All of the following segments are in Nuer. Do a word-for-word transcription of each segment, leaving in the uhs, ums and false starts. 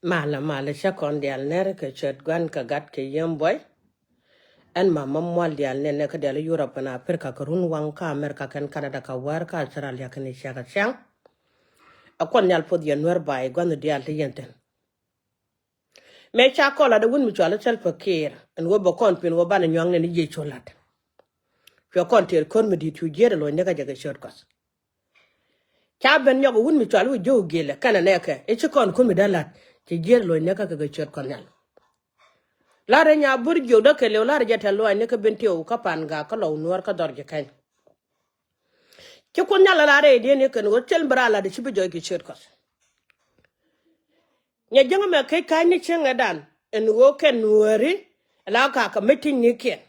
Malɛ, malɛ, cä kɔn diaal nɛr kɛ cöt gua̱n kɛ gat kɛ yiem buɔy. Ɛn ma ma mual diaal nɛn nɛ kä diaal Yurop kɛn Aprika kɛ run waŋ kä Amerika kɛn Kanada kɛ wäär kä Australia kɛn i̱ ciakä ciaŋ. Ɛ kuɔn nhial puɔth yɛn Nuɛr bay gua̱n diaal ti yɛn thin. Mëë ca kɔn lat ɛ wut mi cual i̱ Salva Kiir ɛn ɣöö bɛ kɔn pin ɣöö banɛ nyuaŋ nɛn i̱ jiɛ cu lat. Cuɛ kɔn tëër ko̱r mi di̱i̱t cu jiɛɛr ɛ lo̱c ni kä jɛ kɛ cöt kɔth. Ca ben nyɔk wut mi cual wä jiök gilɛ kɛnɛ nɛɛkɛ i̱ ci kɔn kum mi dee la̱t ci jiɛɛr lo̱c nɛɛkɛ kɛ kɛ ciöt kɔn nhial. La̱rä nya bur jiök dee kɛ liw la̱rä jɛ tɛ̈th luaac ni kä Bentiu kä Pangak kä Lɔw Nuɔɔr kä Dhɔr Ji̱ Kɛny. Ci Kuoth Nhial la la̱rä i̱diɛn i̱ kɛn ɣöö thil mi raa la̱t i̱ ci bi jɔɔc kɛ ciöt kɔth. Nyɛ jäŋä mɛ kec ka̱ny ni cieŋɛ dan ɛn ɣöö kɛn Nuääri la kakä mi ti̱ny ni kiɛn.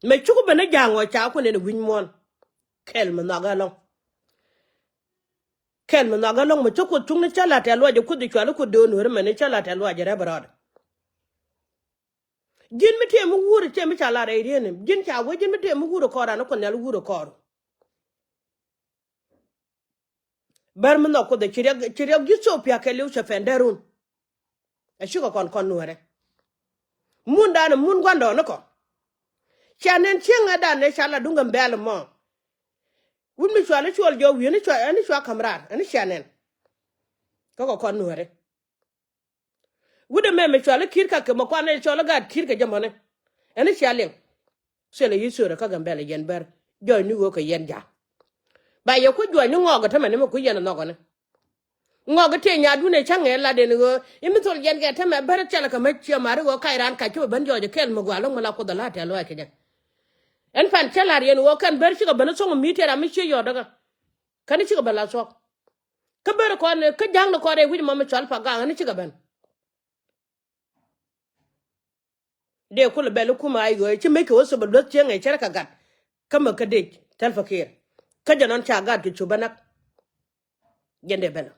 Mɛ cuk ben ni ja̱a̱ŋ ɣɔɔ ca kuɔn ɛn wi̱ny muɔ̱ɔ̱n. Kɛl mi nhɔak ɛlɔ̱ŋ. Kɛl mi nhɔak ɛlɔ̱ŋ mi cä Kuoth cuŋni cä la̱t tɛ̈th luaac ɛ Kuoth i̱ cual i̱ Kuoth do̱o̱n Nuääri mɛn i̱ cä la̱t tɛ̈th luaac ɛ rɛp rɔɔdɛ. Ji̱n mi tëë mi wuur i̱ cɛ mi ca la̱t rɛy rieni ji̱n ca wee ji̱n mi tëë mi wuur i̱ kɔɔr an i̱ Kuoth Nhial wuur i̱ kɔɔr. Bär mi nhɔk Kuoth ɛ ci riɛk ci riɛk ji̱ Ithiopia kɛɛliw cɛ pɛn dee run. Ɛ cikɛ kɔn kɔn Nuäärɛ. Mun danɛ mun gua̱ndɔɔŋnikɔ. Cia nɛn cieŋ ɛ danɛ ca la duŋ Gambɛl mɔ. Wut mi cua ni cuɔl jɔɔk wi̱i̱ ɛn cua ɛn cua ka̱m raar ɛn cia nɛn. Kä kɛ kɔn Nuäärɛ. Wut ɛmɛ mi cua ni ki̱i̱t kakɛ mɛ kuan ɛ cua ni gaat ki̱i̱t kɛ jɛ mɔni. Ɛn cia liŋ. Thilɛ yi̱ thöörä kä Gambɛl yɛn bär jɔɔc ni ɣöö kɛ yɛn ja̱a̱ŋ. Ba yɛ ku juɔc ni ŋɔɔk ɛ tämɛ ni mi ku yɛn ɛ nhɔkɔni. Ŋɔk i̱ tiɛ nyadun ɛ cäŋ ɛ lat ɛn ɣöö i̱ mi thol yɛn kɛ tämɛ bär thilɛ kɛ mä ciɛ ma̱ri ɣöö kac raan kac ci bɛ ben jɔɔc ɛ kɛl mi gua lo̱ŋ mi la Kuoth ɛ la̱t tɛ̈th luaac kɛ jɛ. Ɛn pan cä la̱r yɛn ɣöö kɛn bär cikɛ ben i̱ thoŋ mi tiɛ ram mi cië yɔɔt däkä. Kɛn i̱ cikɛ ben la thuɔ̱k. Kä bär kɔn kä ja̱ŋ ni kɔn rɛy wi̱c mɔ mi cual Pangak ɛn i̱ cikɛ ben. Dee kulɛ bɛl i̱ kumɛ a i̱ ɣöö ci mec kɛ wä thop ɛ luäth cieŋ ɛ cärɛ kɛ gat. Kä mɛ kä dec Salva Kiir. Kä jɛ nɔn ca gat kɛ cop bä näk. Jɛn dee bɛl.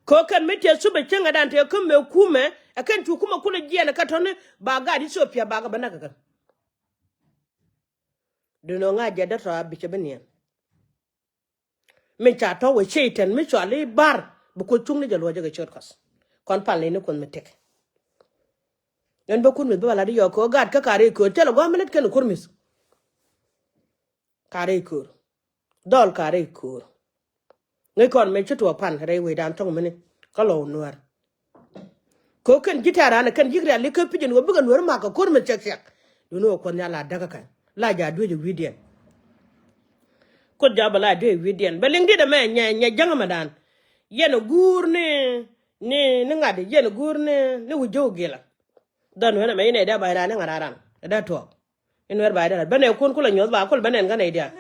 Kɛ ɣöö kɛn mi tëë thop ɛ cieŋ ɛ dan tëë kä mɛ kumɛ ɛ kɛn cu kumɛ kulɛ jiɛɛn ɛ kä tɔ̱ni ba gat Ithiopia bakɛ bä näk ɛ kɛ. Duundɛ ɣöö ŋa̱c jɛ dee tɔ̱ a bi cɛ bi niɛn. Mi ca tɔ̱ wä Cɛy-tan mi cɔal i̱ Bar bi Kuoth cuŋni jɛ luɔ̱c jɛ kɛ ciöt kɔth. Kɔn pal ni ni Kuoth mi tëk. Ɛn bä kur mi̱th bä ba lat i̱ yɔɔk kɛ ɣöö gaat kä ka rɛy köör thilɛ gua̱a̱th mi lät kɛn kur mi̱th. Ka rɛy köör dhɔl ka rɛy köör. Ŋäc kɔn mëë ci tuɔɔk pan rɛy wecdan thɔ̱ŋ mini kä Lɔw Nuäär. Kɛ ɣöö kɛn ji̱ tɛ̈r raan ɛ kɛn ji̱k rial i̱ kä pi̱c ɛn ɣöö bikɛ Nuäär mak kɛ ko̱r mɛ thiɛk thiɛk. Duundɛ ɣöö Kuoth Nhial la däk kä ka̱ny la ja̱ duec ɛ wi̱i̱diɛn. Kuoth ja̱ bɛ la duec ɛ wi̱i̱diɛn bɛ liŋ di̱t ɛmɛ nyɛ nyɛ jäŋ ɛmɛ dan. Yɛn ɛ guur ni ni ni ŋa̱t yɛn ɛ guur ni ni wi̱c ji̱ wä gilɛ. Dhɔn wän ɛmɛ inɛ dee ba̱ny raan ni ŋa̱t raan ɛ dee tuɔɔk. In wɛr ba dee rat bä nɛ kun kulɛ nyuɔth ba kul bä nɛn kä nɛy diaal.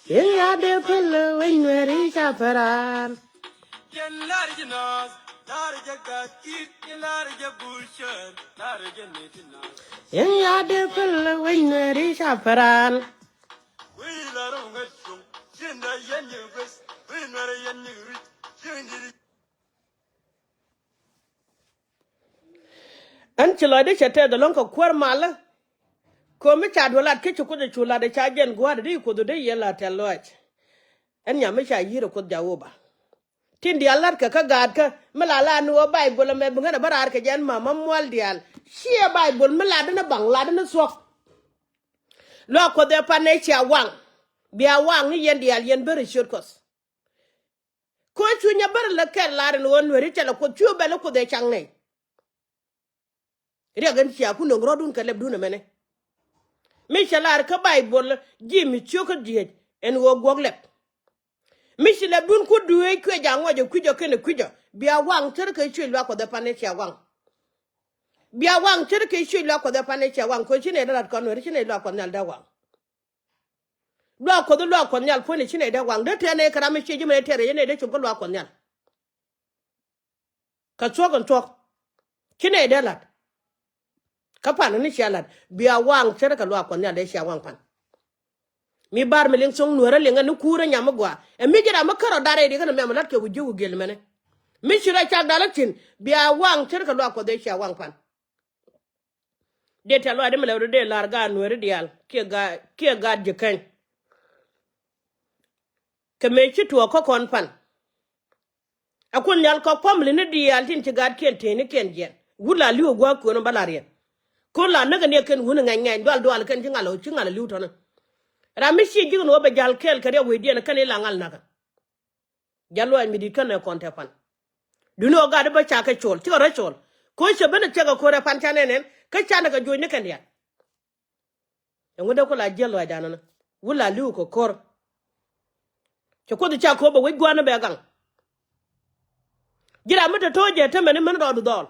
Yɛn ya dee päl wec Nuɛri ca päran. Yɛn ya dee päl wec Nuɛri ca päran. Ɛn ci lɔcdä cɛ tɛth ɛlɔ̱ŋ kɛ kuäär malä. Ko̱mi ca duel lat kä ci Kuoth ɛ cu lat ɛ ca jɛn gua̱a̱r ɛ di Kuoth ɛ di yɛ lat tɛ̈th luaac. Ɛn nyam mi ca yi̱i̱r ɛ Kuoth Jawoba. Tin diaal la̱tkɛ kä gaatkä mi la la ni ɣöö Bayböl ɛmɛ bi ŋän ɛ bä raar kɛ jɛ ɛn ma ma mual diaal. Ciɛ Bayböl mi latdä ni baŋ latdä ni thuɔ̱k. Luaak Kuɔth ɛ pan ɛ cia waŋ. Bia waŋ ni yɛn diaal yɛn bär ɛ ciöt Kuɔth. Ko̱ cu nyɛ bär lɛ kɛl lar ɛn ɣöö Nuɛri cɛ lɛ Kuoth cu bɛ lɛ Kuoth ɛ caŋ nɛy. Riɛk ɛn cia ku nöŋ rɔ̱dun kɛ lɛpdun ɛmɛnɛ. Mi cɛ lar kä Bayböl ji̱ mi cio̱kä dhieec ɛn ɣöö guɔ̱k lɛp. Mi ci lɛpdun ku dueec kuɛ ja̱ ŋɔc ɛ kui̱cä kɛnɛ kui̱cä bia waŋ cär kɛ cuec luaak Kuɔth ɛ pan ɛ cia waŋ. Bia waŋ cär kɛ cuec luaak Kuɔth ɛ pan ɛ cia waŋ ko̱ ci nɛy dee lat kɔn Nuɛri ci nɛy luaak Kuɔth Nhial dee waŋ. Luaak Kuɔth luaak Kuɔth Nhial puɔ̱nyni ci nɛy dee waŋ dee tɛn ɛ kɛ ram mi ciec ji̱ mɛn ɛ tɛr ɛ yɛn nɛy dee cop kä luaak Kuɔth Nhial. Kɛ thuɔ̱k ɛn thuɔ̱k ci nɛy dee la̱t. Kä pan ni cia la̱t bia waŋ cär kɛ luaak Kuɔth Nhial dee cia waŋ pan. Mi bar mi liŋ thoŋ Nuäärä liŋ ɛn ni kuurä nyam mi gɔaa ɛ mi ji̱ ram mi kärɔ darɛ di kɛn mɛm la̱t kɛ wi̱c ji̱ wi̱c gel mɛnɛ. Mi ci rɔ cak dal a thi̱n bia waŋ cär kɛ luaak Kuɔth dee cia waŋ pan. Dee tɛ̈th luaacdä mi lɛw dee lar gaat Nuɛri diaal kiɛ gaat kiɛ gaat Ji̱ Kɛny. Te mëë ci tuɔɔk kä kɔn pan. Ɛ Kuoth Nhial kɔk family ni diaal tin ci gaatkiɛn tëënikiɛn jiɛn. Wut la li̱w ɛ gua̱a̱th kuën ɔ ba la riɛn. Kun la näk ɛ ni ɛ kɛn wun ɛ ŋɛny ŋɛny dual dual kɛn ci ŋal ɛ, ci ŋal ɛ li̱w tɔ̱nä. Ram mi ci ji̱k ni wä bɛ ja̱l kɛɛl kɛ riɛk wecdiɛn ɛ kɛn i̱ la ŋal nakä. Ja̱l luaac mi di̱t känɛ kɔn tɛ pan. Duni ɣöö gat i̱ bä ca kɛ col, cikɛ rɔ col. Ko̱ cɛ ben ɛ thiɛk ɛ ko̱r ɛ pan ca nɛn ɛn, kä canɛ kɛ juɔ̱c ni kɛn diaal. Ɛŋu dee ku la jiäl luaacdan ɛnɔ? Wut la li̱w kɛ ko̱r. Cɛ Kuoth ca ko̱r bɛ wec gua̱a̱r ni bɛ gaŋ. Ji̱ ram mi te to̱o̱c jɛ te mɛn i̱ mɛn rɔɔdu dhɔl.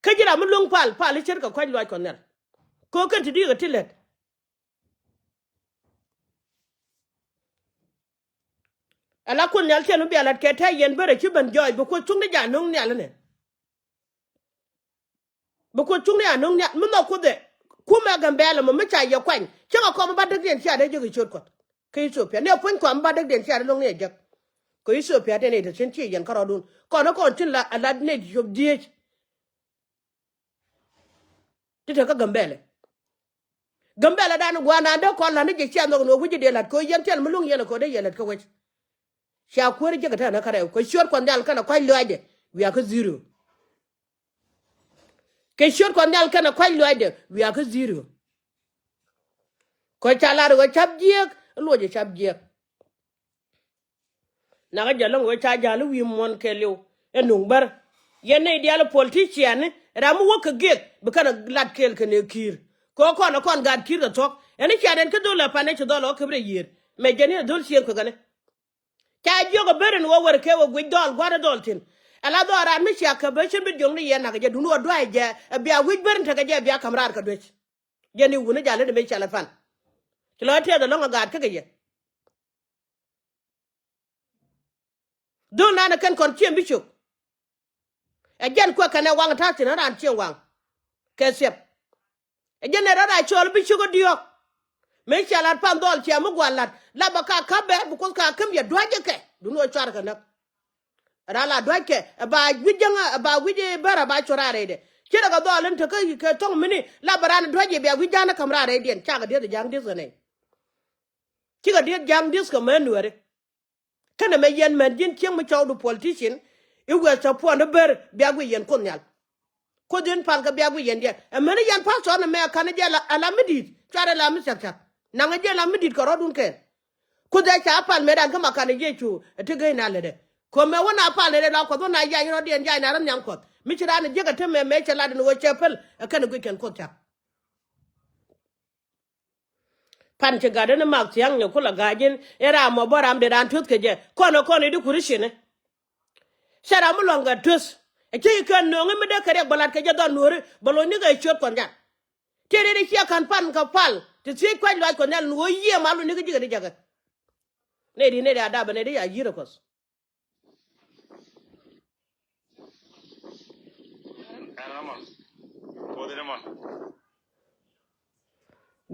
Kä ji̱ ram mi luäŋ pal, pal i̱ ce̱tkɛ kua̱c luaac Kuɔth Nhial. Kɛ ɣöö kɛn ti di̱i̱kɛ ti lät. Ala Kuoth Nhial tiɛn mi bia la̱t kɛ tɛ̈ yɛn bärɛ ci ben jɔɔc bi Kuoth cuŋni jɛ a no̱o̱ŋ nhial inɛ. Bi Kuoth cuŋni a no̱o̱ŋ nhial mi nhɔk Kuoth ɛ. Kumɛ Gambɛla mɔ mi ca yɛ kuany. Cäŋɛ kɔm mi ba däkdiɛn cia dee jek i̱ ciöt Kuɔth. Kä Ithiopia ni ɛ puɔ̱ny kɔam mi ba däkdiɛn cia dee lo̱ŋ ni ɛ jek. Kɛ Ithiopia tɛn i̱ te cin ci yɛn kärɔɔdun. Kɔn ɛ kɔn cin la a la nɛy ti cop dhieec. Ti te kä Gambɛlɛ. Gambɛlɛ dan gua̱a̱r dan dee kɔn la̱t ni jɛ cia nhɔk ni wec ji̱ dee la̱t kɛ ɣöö yɛn thil mi luŋ yɛn ɛ kɛ ɣöö dee yɛ la̱t kä wec. Cia kuäär jek ɛ tɛn kä rɛw kɛ ciöt Kuɔth Nhial kɛnɛ kua̱c luaacdɛ wiakä zero. Kɛ ciöt Kuɔth Nhial kɛnɛ kua̱c luaacdɛ wiakä zero. Kɛ ca lar ɣöö cap jiääk, luɔc ɛ cap jiääk. Nakä jɛ lɔ̱ŋ wee ca ja̱l i̱ wi̱i̱ muɔ̱n kɛɛliw ɛ nuŋ bär. Yɛn nɛy diaal i̱ politician ni ram mi wäk kɛ giɛk bi kɛn lat kɛɛl kɛn ɛ Ki̱i̱r. Kɛ ɣöö kɔn ɛ kɔn gaat Ki̱i̱r kɛ thuɔ̱k ɛn i̱ cia dɛn kä dhol ɛ pan ɛ ci dhɔl ɛ ɣöö kɛ bi rɛy yiëër. Mɛ jɛn i̱ ɛ dhol cieŋ kuekɛ ni. Ca jiök ɛ ber in wä wär kɛ wä guic dhɔl gua̱a̱r ɛ dhɔl thi̱n. Ɛ la dhɔl raan mi cia kɛ bä cin bi jiökni yɛn nakä jɛ duundɛ wä dua̱a̱c jɛ ɛ bia wi̱c ber in tekɛ jɛ ɛ bia ka̱m raar kɛ duec. Jɛn i̱ wuni jal in mi cɛ lɛ pan. Ci lɔ tɛth ɛlɔ̱ŋ ɛ gaat kä kɛ yɛ. Dhol nan ɛ kɛn kɔn cieŋ bi cök. Ɛ jɛn kuɛ kɛn ɛ waŋ ta̱a̱ thi̱n ɛ raan cieŋ waŋ. Kɛ thiɛp. Ɛ jɛn ɛ rɔ raa cɔɔl bi cök ɛ diɔ̱ɔ̱k. Mëë cia lat pan dhɔl cia mi gua̱n lat la bɛ ka ka̱p bɛ bi Kuoth ka käm yɛ dua̱c jɛ kɛ dun ɣöö cuarɛ kɛ näk. Ɛ raan la dua̱ckɛ ɛ ba wi̱c jäŋä ɛ ba wi̱c i̱ bärä ba cuɔ̱r raar rɛydɛ. Ci rɛ kɛ dhɔl in tekä kɛ thɔ̱ŋ mini la bɛ raan dua̱c i̱ bia wi̱c ja̱a̱n ɛ ka̱m raar rɛydiɛn cakɛ dieth ɛ ja̱a̱ŋ dieth kɛ nɛy. Cikɛ dieth ja̱a̱ŋ dieth kɛ mɛ nuääri. Kɛnɛ mɛ yɛn mɛn ji̱n cieŋ mi cɔwdu politician i̱ wëë cä puɔ̱n i̱ ber bia wi̱c yɛn Kuoth Nhial. Kuoth in pal kɛ bia wi̱c yɛn diɛn ɛ mɛn i̱ yɛn pastor ni mɛ ka̱n i̱ jɛ ala mi di̱i̱t cuarɛ la mi thia̱k thia̱k. Naŋ i̱ jɛ la mi di̱i̱t kɛ rɔ̱dun kɛɛl. Kuoth ɛ ca pal mëëdan kä ma ka̱n i̱ jɛ cu ɛ ti gey na lätdɛ. Kɛ mɛ wä na pal ni rɛ la Kuɔth wä na yac rɔ̱diɛn yac na rɔ nhiam Kuɔth mi ci raan i̱ jiäk ɛ te mɛ mɛ cɛ lat in ɣöö cɛ päl ɛ kɛn i̱ guic kɛn Kuoth thia̱k. Pan ci gatdä ni mak thia̱ŋ nyɛ kulɛ ga̱a̱c in i̱ ram mɔ bä ram dee raan tueth kɛ jɛ kɔn ɛ kɔn i̱ di kuri cini. Cɛ ram mi lua̱ŋ gat tueth ɛ cä yi kɛn nööŋ i̱ mi dee kɛ riɛk bä lat kɛ jɛ dhɔn nuɔ̱ɔ̱ri bä lo̱c ni kɛ ciöt Kuɔth Nhial. Tiee dee di ciɛ ka̱n pan kɛ pal ti thiec kua̱c luaac Kuɔth Nhial nuɔ̱ɔ̱r yiëë mal lo̱c ni kɛ ji̱ kɛ di jɛ kɛ. Nɛy di nɛy di a dap ɛ nɛy di a yi̱r ɛ Kuɔth.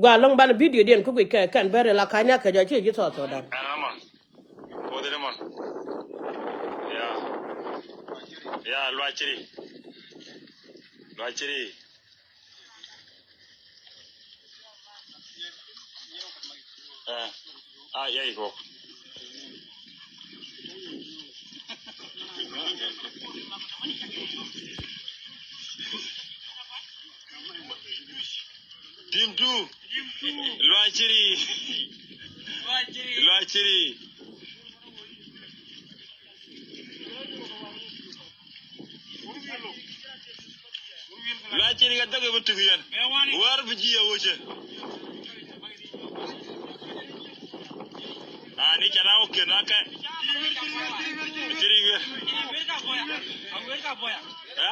Gua lɔŋ banɛ video diɛn kä guic kɛ kɛn bɛr la ka̱ny akɛ jɔ ci ji̱ thɔɔth thɔɔdan. Ya, ya, luaciri. Luaciri. Eh, ah, ya iko. Team two. Luaciri. Luaciri. Luac cini kɛ thäk i̱ bi tuk yɛn. Wäär bi ji̱ yɛ wocɛ. Ani cɛ na wä kiɛn akɛ. Cini wi̱i̱. Ɛ?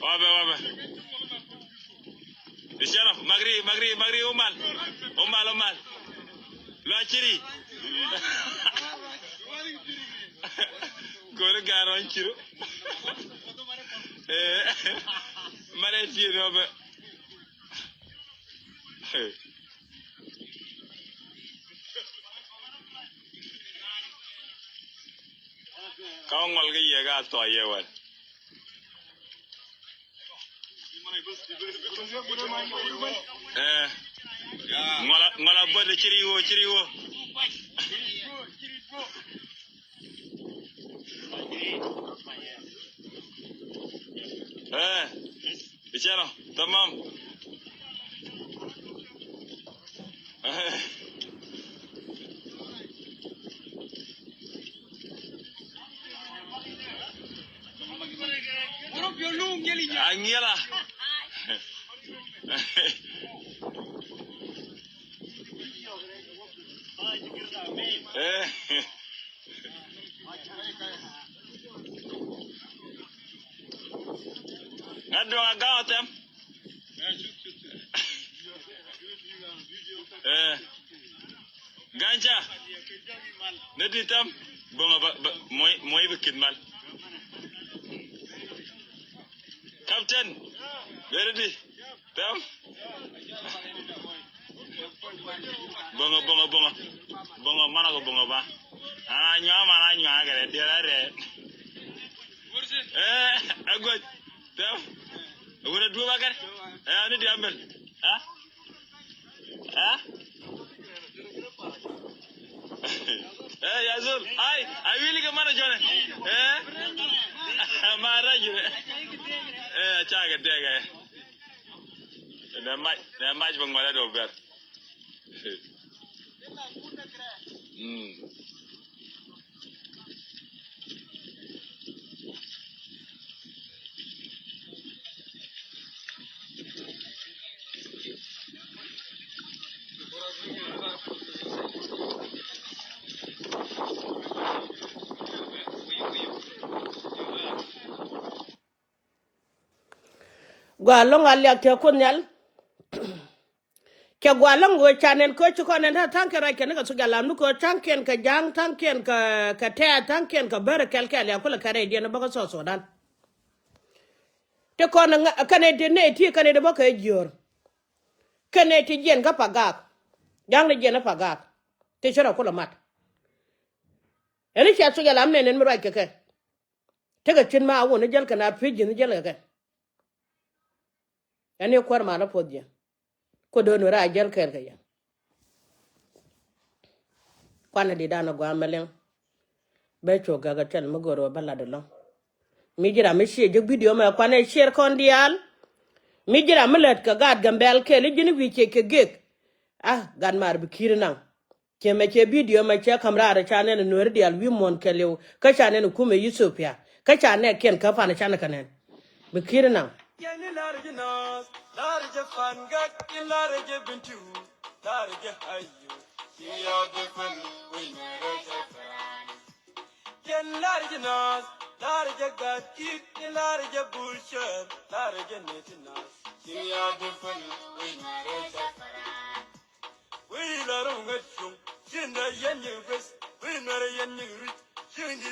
Wabɛ, wabɛ. Isiano, magri, magri, magri, umal. Umal, umal. Luaciri. Kori garo anciro. Eh, mare tiene, wabɛ. Ka ŋɔl kɛ yɛ ka thɔ yɛ wal. Eh. Ŋɔla, ŋɔla bɔt ciri wo, ciri wo. Eh. Bicɛnɔ, tamam. Eh. A ŋiɛla. Eh. Ŋa duɔ̱ŋ a gaŋ ɔ thɛm. Eh. Gaŋ ca. Ni di thɛm. Boŋa ba, ba, mɔy, mɔy bi kit mal. Captain. Beri di. Thɛm. Boŋa, boŋa, boŋa. Boŋa, mana kɔ boŋa ba. Ana nyuaŋ, mana nyuaŋ kɛ rɛ, diɛl a rɛ. Eh, a guac. Thɛm. A wun a duop a kɛn. Eh, ani diambil. Ha? Ha? Eh, ya zol. Ai, ai wili kɛ mana jɔnɛ. Eh? Ma rajul. Eh, a ca kɛ dɛk, eh. Nɛ mac, nɛ mac bä ŋualɛ dɔ bɛr. Mm. Gua lɔŋ a liak te Kuoth Nhial. Cɛ gua lɔŋ ɣöö ca nɛn kɛ ci kɔn nɛn ta̱a̱ tha̱a̱ŋkiɛn ruac kɛn ni kɛ thok jɛ lam ni kɛ ɣöö tha̱a̱ŋkiɛn kɛ ja̱a̱ŋ, tha̱a̱ŋkiɛn kɛ, kɛ tɛ̈ɛ̈, tha̱a̱ŋkiɛn kɛ bär kɛl kɛl ya kulɛ kɛ rɛydiɛn bä kä South Sudan. Ti kɔn ŋa-, kɛn ɛ ti nɛy ti, kɛn ɛ ti bä kɛ jiöör. Kɛn ɛ ti jiɛn kä Pagak. Ja̱a̱ŋ ni jiɛn kä Pagak. Ti ci rɔ kulɛ mat. Ɛn i̱ cia thok jɛ lam nɛn nɛn mi ruac kɛ kɛ. Tekɛ cin ma a wun ni jäl kɛ na pi̱c ji̱n ni jäl kɛ kɛ. Ɛn i̱ kuäär ma ni puɔth jiɛn. Kuoth do̱n weri a jäl kɛɛl kɛ yɛn. Kuanɛ di̱t dan a gua̱a̱m mɛ liŋ. Bɛ cuɔ gak a tɛl mi go̱o̱r wä bä lat ɛlɔ̱ŋ. Mi ji̱ ram mi ciɛ jek bidio mɛ kuanɛ ciɛr kɔn diaal. Mi ji̱ ram mi lät kɛ gaat Gambɛl kɛɛl i̱ ji̱n i̱ wi̱i̱ ciɛ kɛ gek. Ah, gat maar bi ki̱i̱r naŋ. Ciɛ mɛ ciɛ bidio mɛ ciɛ ka̱m raar ca nɛn nueeri diaal wi̱i̱ muɔ̱ɔ̱n kɛɛliw. Kä ca nɛn kumɛ Ethiopia. Kä ca nɛɛkiɛn kä pan ca nɛ kɛ nɛn. Bi ki̱i̱r naŋ. Yɛn ni lar ji̱ naath, lar ji̱ Pangak, in lar ji̱ Bintiu, lar ji̱ Ayu, in ya bi pil wi̱i̱ nueeri ji̱ Farani. Yɛn lar ji̱ naath, lar ji̱ Gat Kit, in lar ji̱ Bulchɛr, lar ji̱ niti naath, in ya bi pil wi̱i̱ nueeri ji̱ Farani. Wi̱i̱ lar ŋät cuŋ, cinda yɛn nyi wes, wi̱i̱ nueeri yɛn nyi ri̱c, cinda